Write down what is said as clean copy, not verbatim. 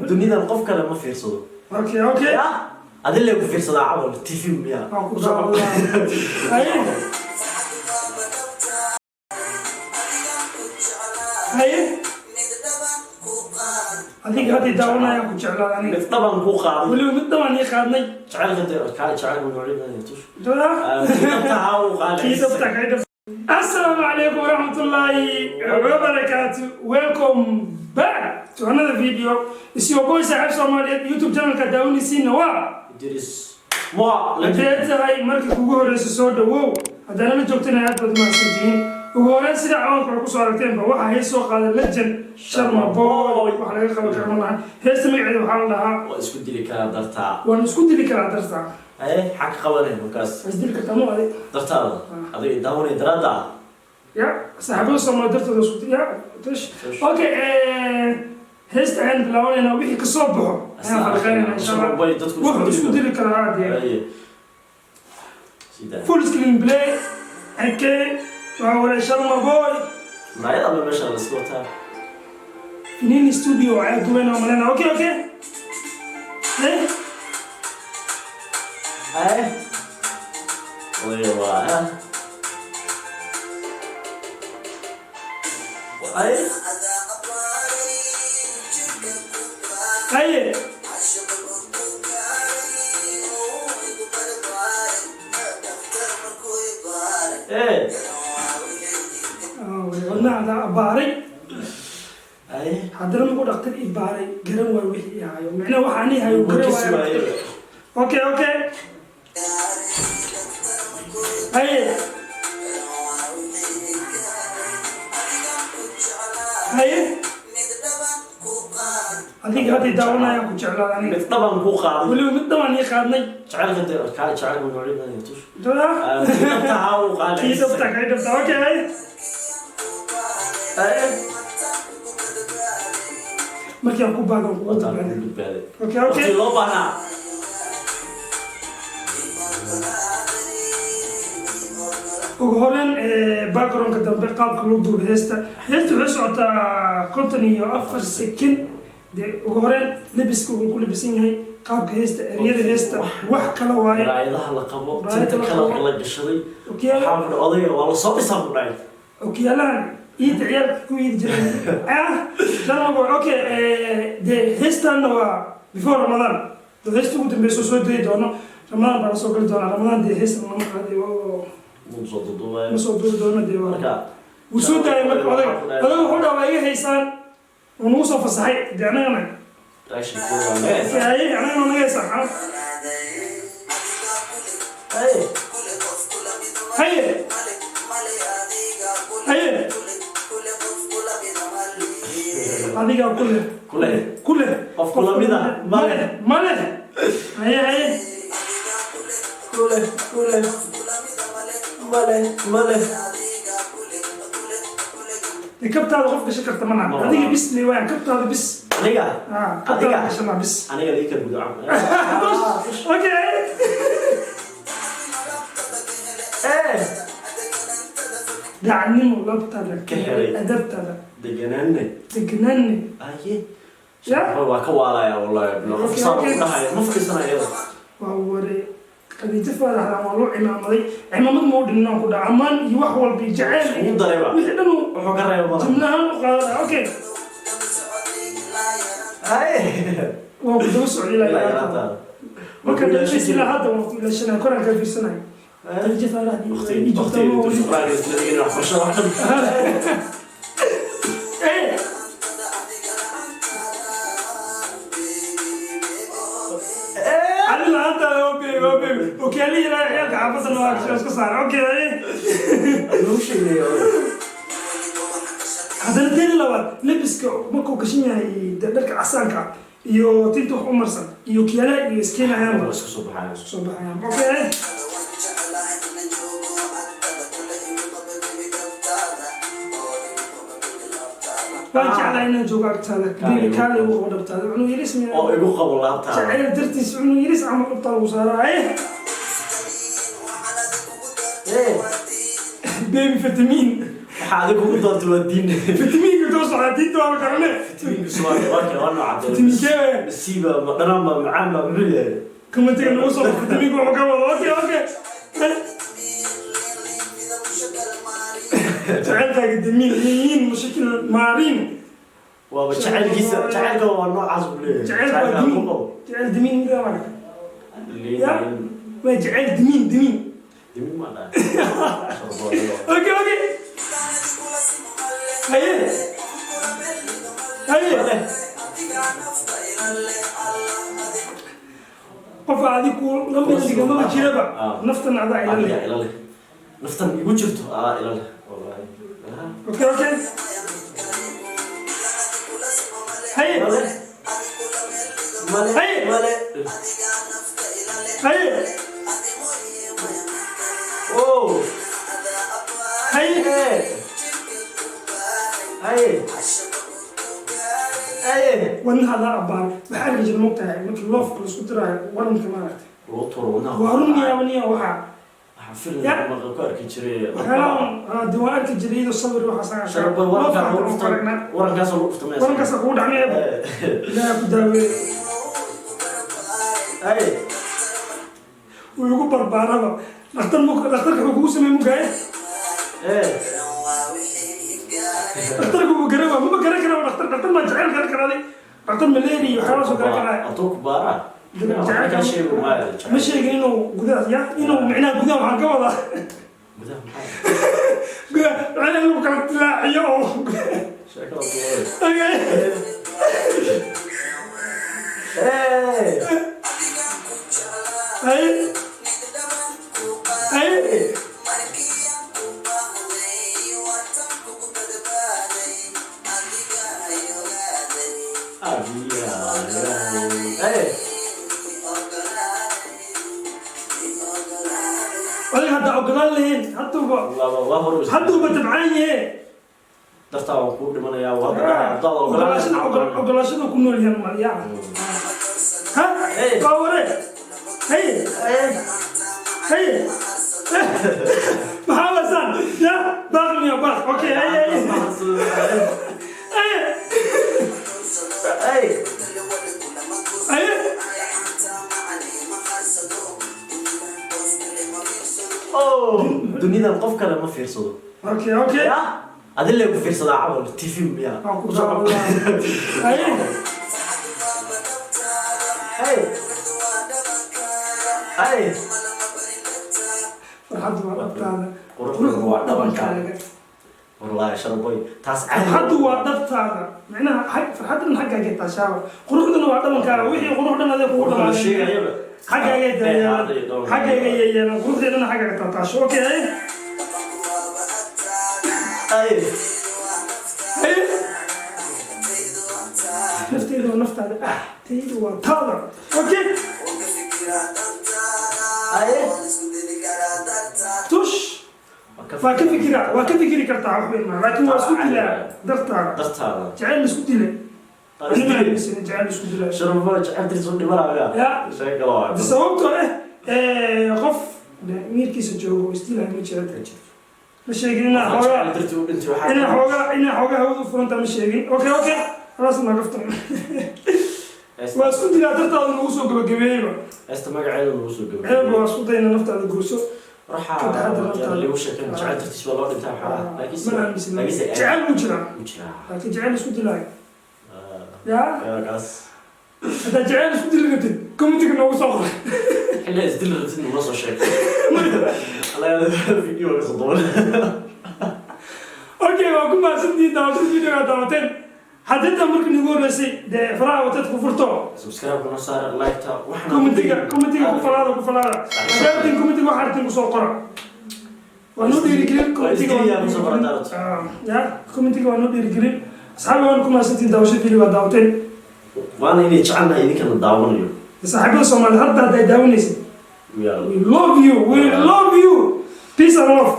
Dunidan qof kale ma fiirsado. Okay. Ya adin lee ku fiirsadaa camal TV miya? Waan ku daawadaa. Haye, haye, adiga haddii daawanayaan ku jeclaad aniga. Mid dhaban kuu qaaday. Weliba mid dhaban ii qaadnay. Jacaylka dee kaale, jacaylka noocyo badan yahay, tush. Daa. Kii dhabta ahaa uu qaaday. Kii dhabta, kii dhabta. Assalaamu calaykum waraxmatullaahi wabarakaatu. Welcome back to another video. It's your boy Saaxiib Soomaaliyeed. YouTube channelka daawanaysiina waa Idris Moa. Haddii tahay markii kugu horeysa, soo dhawow. Haddana la joogtana, aad baad mahadsantihiin. Ugu horeyn, sida cawaanka oo kusoo aragteenba, waxaa hees soo qaaday legend Sharma Boy. Wax laga qaban kara ma lahan. Heesta magaceeda waxaa la dhahaa Waa "Isku dili karaa dartaa". "Waan isku dili karaa dartaa". Haye, maxaa ka qabanaya markaas? Waa isdili kartaa ma adi? Dartaada adiga daawanaya daraadda. Ya saaxiibada Soomaali dartooda isku ya tush. Okay, heesta ayaan bilaabanaynaa. Wixii kasoo baxo ayaan falqeynayna, insha Allah. Boy dadku wuxuu isku dili karaa dee. Haye. Sida Full screen play. Okay, waa ware Sharma Boy. Muraayada ama meesha la iska wataa. Finini Studio ayaa duweyna malena. Okay, eh. Haye, odayga waa ha, haye. Haye. Eh. Ah, ware wadnaha abbaaray. Haye. Haddana markuu dhaktar i baaray, garan waay wixii i hayo, micnaha waxaan i hayo garan Warkiis waayo. waaye. Okay, haye, haye, adiga haddii daawanayaan ku jeclaad aniga. Mid dhaban kuu qaaday. Weliba mid dhaban ii qaadnay. Jacaylka dee kaale, jacaylka noocyo badan yahay, tush. Daa. Kii dhabta ahaa uu qaaday. Kii dhabta, kii dhabta. Okay, haye. Haye. Markii aan ku baado aan kugu Wataan ku badbaaday. Badbaaday. Okay. Waqti loo baahnaa. Ugu horeyn, backgroundka dambe, qaabka loo duubo heesta. Heesta waxay socotaa 54 second. Dee ugu horeyn lebiska uu ku labisan yahay, qaabka heesta, ereyada heesta, wax kala waaye. Muraayadaha la qabo. Muraayada tinta la qabo. kalarka la gashaday. Okiyaalo. Waxaa ku odayga waa la soo dhisaa ku dhahay. Okiyaalahan iida ciyaalka ku iidi jireen ah Sharma Boy. Okay, dee heestanna waa before Ramadan. Dee heesta ugu dambeysa soo dayi doono Ramadaan baa lasoo gali doonaa. Ramadaan dee heesta lama qaaday oo muu soo duduubaya. Ma soo duubi doono dee waa Marka wuu soo daayay. Marka odayga wuxuu dhaha waa iga haysaan, wuu nagu soo fasaxay. Dee anagana reactionkooda waa naga haysaa. Haye, anagana naga haysaan. Haye. Haye, haye, adigaa ku leh. Ku leh. Ku leh. Qof kula mid ah, ma leh. Ma leh. Haye, haye. Kule kule male male. Dee kabtaada qof gashan karta ma Ma naha. laha. Adiga bis le waayaan kabtaada bis. Aniga. Ah, kabtaada Adiga? gashanaa bis. Aniga lii kala gudo cam. Okay. Eh. Daacnimo labtaada ka helay. Adabtaada. Deganaanne. Deganaanne. Aye. Ya. Waa ka waalaya wallahi bilo qof Okay, saan okay. ku dhahaya ma fadhiisanaya iyada. Waa ware Khadiijo Faaraxdan waa loo cimaamaday. Cimaamad ma u dhinaan ku dhaca ammaan iyo wax walba iyo jacayl. Ugu darayba. Wixii dhan uu wuxuu ka reeba malaha. Jumlahaan u qaadana. Okay. Haye. Waan ku daba socday ilaa ilaa yaraantaada. Yaraantaada. Marka dhamays ilaa hadda waan ku ilaashanaya, koraan kaa fiirsanaya. Khadiijo Faaraxdii Waqti ii joogtaa waqti ma weli. dugsi quraanka isla dhigin, waxbarashada wax dhan. Eh. Ani la'aantaada oo baby, oo baby. Okiyaalihii ilaa ciyaalka xaafadda waa iska saara. Okay. Lagu sheegay. Haddana teedi labaad, lebiska markuu gashan yahay, dee dharka casaanka ah iyo tinta wax u marsan iyo kiyaalaha iyo iskeenayaanba. Isku soo baxaya. Soo baxayaan. Okay. Waan jeclaa inaan joogo agtaada, baby, kaale igu qabo dhabtaada, cunug yaris miya? Oo igu qabo laabtaada. Jacayl dartiis cunug yaris camal dhabtaa lagu saaraa. Eh. Eh. Baby vitamin. Waxaa Waxaa adiga kugu doortay waa diin. Fitamiinka doo socdaa, diinta waa garane. Fitamiinka Soomaaliya waa kee? Waa nooca. Fitamiinkee? Masiiba ma dhanaan ma macaan ma muxuu yahay? Commentiga nagu soo qor fitamiinka wuxuu ka wado. Okay. Jacaylkaaga damiin yihiin mushkil maariin. Waaba jacaylkiisa, jacaylka waa noocaas buu leeyahay. Jacaylka waa Jacaylka dimiin. ku qabo. Jacayl damiin mida marka Ya. Waa jacayl damiin damiin. Dimiin ma dhahay. Okay, haye haye. Male. Qof adig ku lamid maba jiraba. Ah. Naftan adaa ila Adiga leh. Ila leh naftan igu jirto, aa ila leh wallahi. Ah. Okay, haye. Male male. Hey! Male. Haye. Oh. Haye. Hey hey hey. Wadnaha adaa abbaan waxaa arki jira, mogtahay, markii loofka laisku diraayo waranka, maaragtay. Loo tuuro wadnaha. Waa run miyaa waxaa? Waxaa film Ya. ku arki jiray. Waxyaalahan de waan arki jiray iyadoo sawir waxaas. Sharba warankaa lagu dhufta, warankaas lagu dhufta meesha. Warankaasa kugu dhacmaya, Ilaaha ku daaweeye. Hey. Wuu igu barbaaraba dhakhtar mu dhakhtarka wuxuu kugu sameey mugaaye. Hey. Dhakhtarka wuu garan waa maba garan karaa dhakhtar. Dhakhtar maa jacayl garan karaa? Dhakhtar malaria iyo waxyaalahaasoo garan karaa. Hadduu ku baaraa. Jacaylka Ka sheego maayo. Ma sheegin inuu gudaha ya inuu micnaha gudaha waxaan ka wadaa. Gudaha maxaa? Gudaha macnaha inuu kala dilaaciyo oo Sheekada ku waday. Okay. Hey. Haye haye. Hey. Adiga hadda ogolaan lahayn hadduuba. Waa hor. Hadduuba tabcaan yahe. Dartaa waan kuu dhimanayaa, waa hadda dhacay, haddaad ogolaan. Ogolaashada ogolaashada ku nool yahan malyaa ha. Hey. Waa waree. Haye haye, maxaa wasaan ya baaq miya baaq? Okay, haye haye haye. Hey. Haye. Oh, dunidan qof kale ma fiirsado. Okay. Ya adin lee ku fiirsadaa camal TV miya? Waa ku daawadaa. Haye. Hey hey. Farxaddu waa dhabtaada, quruxdu waa dhabankaaga. Wallahi sharboy taas caadi. Farxaddu waa dhabtaada, micnaha farxaddan xaggaaga taashaaba, quruxduna waa dhabankaaga. Wixii qurux dhan adee kugu Quruxda la dhamaadeen sheegayaba. Xaggaaga yeelan, xaggaaga yeelan, quruxdeedana xaggaaga taataasho. Okay, haye. Hey. Haye, nafteyda waa naftaada, ah, taydu waa taada. Okay. Haye. Tush waa ka fikira, waa ka fikiri kartaa wax weyn maa, laakiin waa isku dilaa dartaada. Dartaada. Jacayl la isku dilay. Anima aaminsan jacayl la isku dilay. Sharboy jacayl tirsan u dhimanaya. Ya. Sheeg kale waa. Sababtoo ah qof miirkiisa joogo oo isdilaya ma jira. Ma sheegin inaa xoogaa Jacayl dartii u dhintay waxaa. Inaa xoogaa hawada u furanta ma sheegin. Okay, halaas naga ftan. Waa isku dilaa dartaada lagu soo gabagabeeyeyba. Heesta magaceeda lagu soo Ceeb gabagabeeyey. waa isku dayna naftaada guurso. Raxa Ka taxadar naftaada. lagu sheekay jacayl dartiis baa loo dhintaa waxaa, laakiin Ma aaminsan laakiinse jacayl wuu jiraa. Wuu jiraa. Laakiin jacayl isku dilaayo Ah, ya. yaa kaas. Haddaa jacayl isku dili rabtid, commentiga noogu soo qoray. Xilli isdil rabtid nala soo sheeg. Allah video ka soo duwan. Okay, waa ku mahadsantihiin daawashada videoga daawateen. Haddii markii nagu horreysay dee faraha wataad ku furto. Subscribe kuna saar, like-ta waxna. Commentiga ku falaada, ku falaada. Haddaa commentiga wax aragtiin kusoo qora, waa noo dhiirigelin. Commentiga waa noo Waa isdiliyaa kusoo qora. dhiirigelin. Ah, ya commentiga waa noo dhiirigelin. Asxaabi, waan ku mahadsantihiin daawashada videoga daawateen. Waana inay jecelnahay idinkana daawanayo. Saaxiibada Soomaali hadda hadday daawanaysid, We are we love you, we love you, peace and love.